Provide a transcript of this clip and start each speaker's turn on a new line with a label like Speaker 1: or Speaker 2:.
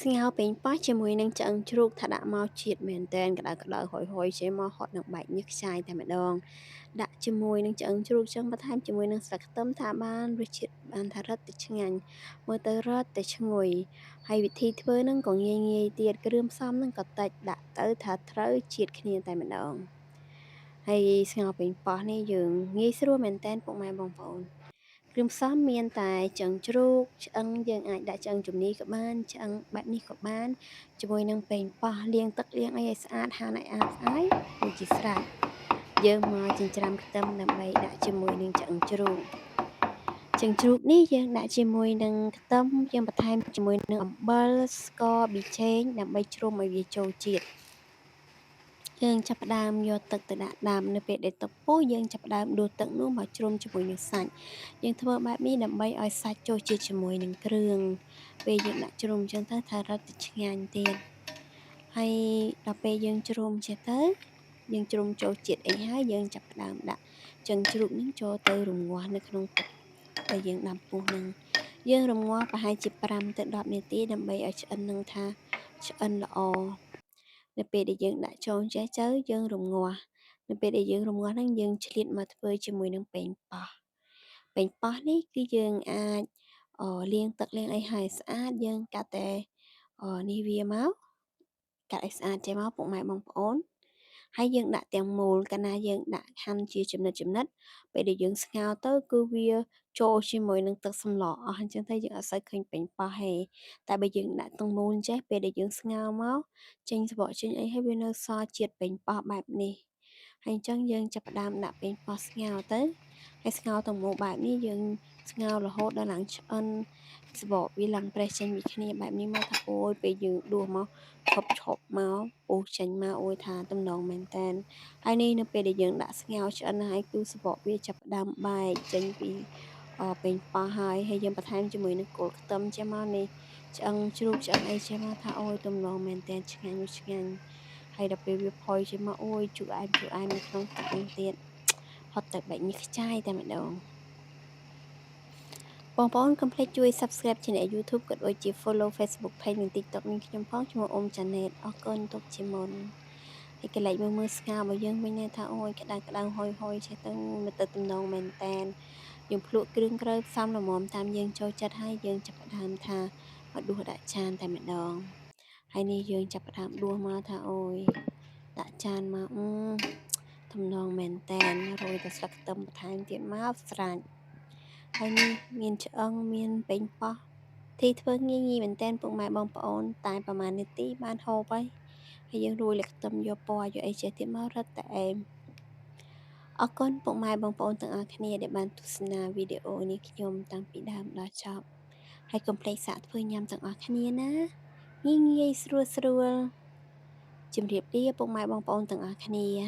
Speaker 1: ស្ងោរប៉េងប៉ោះជាមួយនឹងឆ្អឹងជ្រូកថាដាក់មកជាតិមែនតែនក្តៅក្តៅហុយហុយចេះមកហត់នឹងបែកញើសខ្ចាយតែម្ដងដាក់ជាមួយនឹងឆ្អឹងជ្រូកចឹងបន្ថែមជាមួយនឹងស្លឹកខ្ទឹមថាបានរសជាតិបានថារឹតតែឆ្ងាញ់មើលទៅរឹតតែឈ្ងុយហើយវិធីធ្វើនឹងក៏ងាយងាយទៀតគ្រឿងផ្សំនឹងក៏តិចដាក់ទៅថាត្រូវជាតិគ្នាតែម្ដងហើយស្ងោរប៉េងប៉ោះនេះយើងងាយស្រួលមែនតែនពុកម៉ែបងប្អូនគ្រឿងផ្សំមានតែឆ្អឹងជ្រូកឆ្អឹងយើងអាចដាក់ឆ្អឹងជំនីក៏បានឆ្អឹងបែបនេះក៏បានជាមួយនឹងប៉េងប៉ោះលាងទឹកលាងអីឲ្យស្អាតហាន់ឲ្យអាតស្អាតរួចជាស្រេចយើងមកចិញ្ច្រាំខ្ទឹមដើម្បីដាក់ជាមួយនឹងឆ្អឹងជ្រូកឆ្អឹងជ្រូកនេះយើងដាក់ជាមួយនឹងខ្ទឹមយើងបន្ថែមជាមួយនឹងអំបិលស្ករប៊ីចេងដើម្បីជ្រុំឲ្យវាចូលជាតិយើងចាប់ផ្ដើមយកទឹកទៅដាក់ដាំនៅពេលដែលទឹកពុះយើងចាប់ផ្ដើមដួសទឹកនោះមកជ្រុំជាមួយនឹងសាច់យើងធ្វើបែបនេះដើម្បីឲ្យសាច់ចូលជាតិជាមួយនឹងគ្រឿងពេលយើងដាក់ជ្រុំអញ្ចឹងទៅថារឹតតែឆ្ងាញ់ទៀតហើយដល់ពេលយើងជ្រុំចេះទៅយើងជ្រុំចូលជាតិអីហើយយើងចាប់ផ្ដើមដាក់ឆ្អឹងជ្រូកនឹងចូលទៅរំងាស់នៅក្នុងទឹកដែលយើងដាំពុះនឹងយើងរំងាស់ប្រហែលជា5ទៅ10នាទីដើម្បីឲ្យឆ្អិននឹងថាឆ្អិនល្អនៅពេលដែលយើងដាក់ចូលចេះទៅយើងរំងាស់នៅពេលដែលយើងរំងាស់ហ្នឹងយើងឆ្លៀតមកធ្វើជាមួយនឹងប៉េងប៉ោះប៉េងប៉ោះនេះគឺយើងអាចលាងទឹកលាងអីឲ្យស្អាតយើងកាត់តែនេះវាមកកាត់ឲ្យស្អាតចេះមកពុកម៉ែបងប្អូនហើយយើងដាក់ទាំងមូលកាលណាយើងដាក់ហាន់ជាចំណិតចំណិតពេលដែលយើងស្ងោរទៅគឺវាចូលជាមួយនឹងទឹកសម្លអស់អញ្ចឹងទៅយើងអត់សូវឃើញប៉េងប៉ោះទេតែបើយើងដាក់ទាំងមូលចេះពេលដែលយើងស្ងោរមកចេញសបកចេញអីហើយវានៅសល់ជាតិប៉េងប៉ោះបែបនេះហើយអញ្ចឹងយើងចាប់ផ្ដើមដាក់ប៉េងប៉ោះស្ងោរទៅហើយស្ងោរទាំងមូលបែបនេះយើងស្ងោររហូតដល់ឡើងឆ្អិនសបកវាឡើងប្រេះចេញពីគ្នាបែបនេះមកថាអូយពេលយើងដួសមកឈប់ឈប់មកពុះចេញមកអូយថាតំណងមែនតែនហើយនេះនៅពេលដែលយើងដាក់ស្ងោរឆ្អិនហើយគឺសបកវាចាប់ផ្ដើមបែកចេញពីប៉េងប៉ោះហើយហើយយើងបន្ថែមជាមួយនឹងគល់ខ្ទឹមចេះមកនេះឆ្អឹងជ្រូកឆ្អឹងអីចេះមកថាអូយទំនងមែនតែនឆ្ងាញ់ឆ្ងាញ់ហើយដល់ពេលវាផុយចេះមកអូយជូរអែមជូរអែមនៅក្នុងទឹកនេះទៀតហត់ទៅបែកញើសខ្ចាយតែម្ដងបងប្អូនកុំភ្លេចជួយ Subscribe Channel YouTube ក៏ដូចជា Follow Facebook Page និង TikTok នាងខ្ញុំផងឈ្មោះអ៊ុំចាណេតអរគុណទុកជាមុនហើយកន្លែងមើលមើលស្ងោររបស់យើងវិញថាអូយក្តៅក្តៅហុយហុយចេះទៅមើលទៅទំនងមែនតែនយើងភ្លក់គ្រឿងក្រៅផ្សំល្មមតាមយើងចូលចិត្តហើយយើងចាប់ផ្ដើមថាមកដួសដាក់ចានតែម្ដងហើយនេះយើងចាប់ផ្ដើមដួសមកថាអូយដាក់ចានមកទំនងមែនតែនរយតែស្លឹកខ្ទឹមបន្ថែមទៀតមកស្រេចហើយនេះមានឆ្អឹងមានប៉េងប៉ោះធីធ្វើងាយងាយមែនតែនពុកម៉ែបងប្អូនតែប្រហែលនាទីបានហូបហើយហើយយើងរួយលខ្ទឹមយកពណ៌យកអីចេះទៀតមករឹតតែអែមអរគុណពុកម៉ែបងប្អូនទាំងអស់គ្នាដែលបានទស្សនាវីដេអូនេះខ្ញុំតាំងពីដើមដល់ចប់ហើយកុំភ្លេចសាកធ្វើញ៉ាំទាំងអស់គ្នាណាងាយងាយស្រួលស្រួលជម្រាបលាពុកម៉ែបងប្អូនទាំងអស់គ្នា។